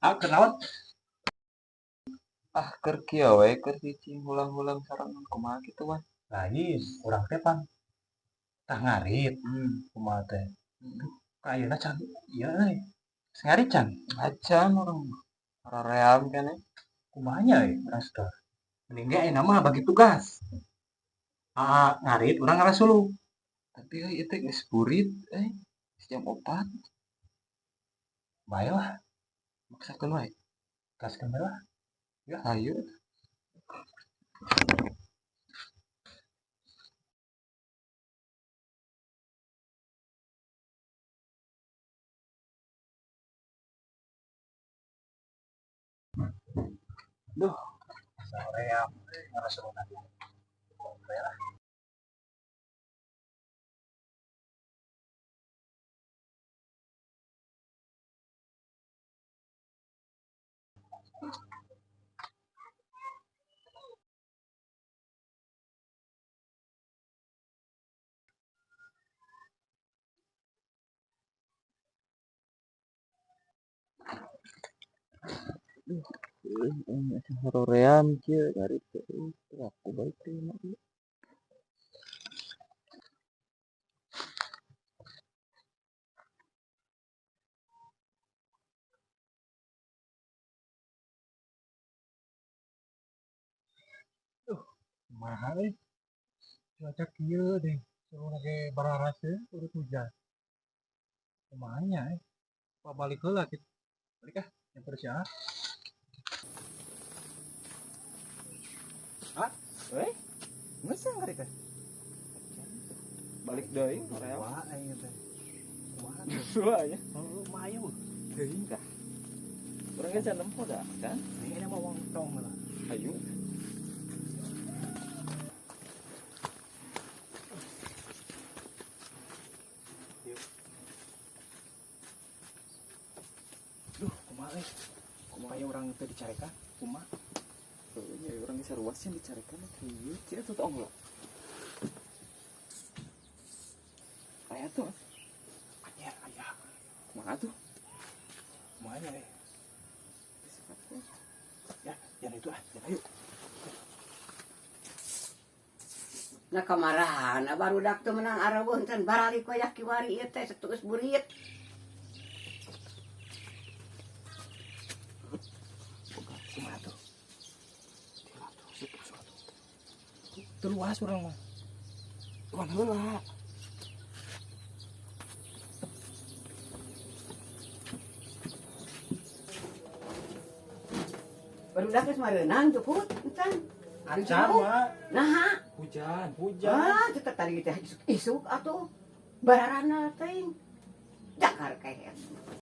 Ah, kenaon? Ah, keur kieu we, keur cicing hulang-hulang sarangan kumaha kitu, Wan. Lain, urang teh pan tah ngarit kumaha teh. Ka ayeuna can ieu euy. Geus ngarit can? Acan urang mah. Hoream keneh. Kumaha nya euy, urang teh. Mending ge ayeuna mah bagi tugas. Ah, ngarit urang ngarasuluk. Tapi euy ieu teh geus burit euy. Geus jam 4. Bae lah, Maksakeun wae. Gaskeun bae lah. Ya hayu. Duh, hoream euy ngarasulukna. Bae lah. Euy, aing asa hoream kieu ngarit teh euy. Teu laku bae teh mah ieu. Kumaha euy? Cuaca kieu deh, suluna ge bararaseuh urut hujan. Kumaha nya euy? Balik heula kitu. Balik ah, nyamper si Aa. Ah, euy. Geus ngarit teh. Balik deui hoream. Wah, aing teh. Kumaha? Dua nya. Heueuh, mayu. Teuing tah. Urang ge can nempo da, kan? Ini mah wong tong lah. Hayu. Duh, kumaha euy? Kumaha ya urang teh dicarekan? Kumaha? Heueuh nya urang geus sarua sih dicarekan teh ieu kieu tuh tong lah. Aya tuh. Anjir, aya. Kumaha tuh? Kumaha nya euy? Ya, jangan itu ah, jangan ayo. Nah kamarana barudak teu meunang areuweun can baralik wayah kiwari ieu teh satus burit. Kumaha tuh? Teu luas urang mah. Tuan heula. Barudak geus mareunang jukut can. Acan mah. Naha? Hujan, hujan. Ah, teu tadi teh isuk-isuk atuh. Bararana teuing. Jakar kehet.